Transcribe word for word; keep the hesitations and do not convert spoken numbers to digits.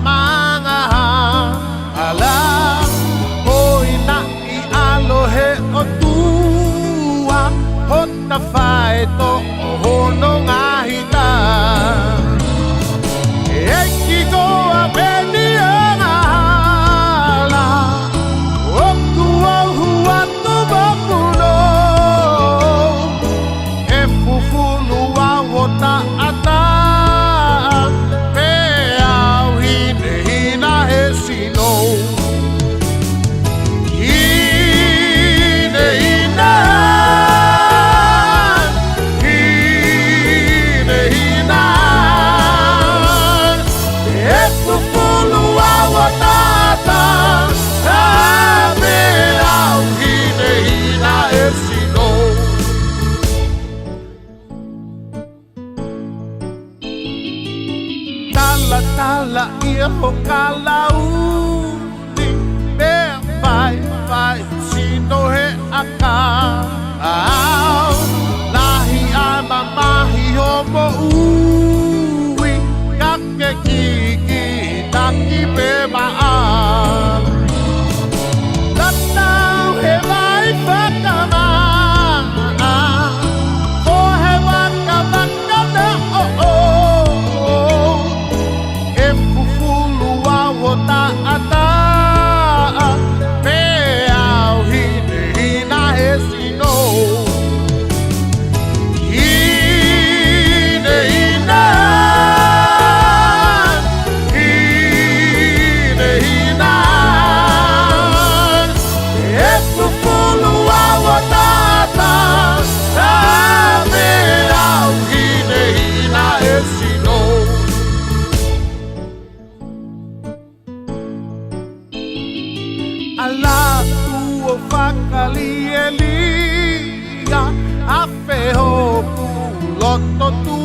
Maʻangahala, ʻo ʻi naʻi ʻAlo he ʻOtua, hota faʻitoʻo hono ngaahi tā. ʻEiki ko Apeni Angahala, ʻoku ou hū atu mo punou, ʻe fufulu au ʻo taʻataʻa, pea u hinehina he sino. Hinehina, hinehina, ʻe fufulu au ʻo taʻataʻa, pea u hinehina he sino. Talatalaʻi ho kalauni, pea faifai sino he ʻakau. Lahi ʻa e mamahi hoʻo moʻui, ka ke kikitaki pē maʻau. Tatau he vai fakamaʻa, ko e vai fakamaʻa ʻoʻou, ʻe fufulu au ʻo taʻataʻa, pea u hinehina he sino. Hinehina, hinehina, ʻe fufulu au ʻo taʻataʻa, pea u hinehina he sino. ʻAlu atu ʻo fakalielia, ʻa e fehuʻi loto tu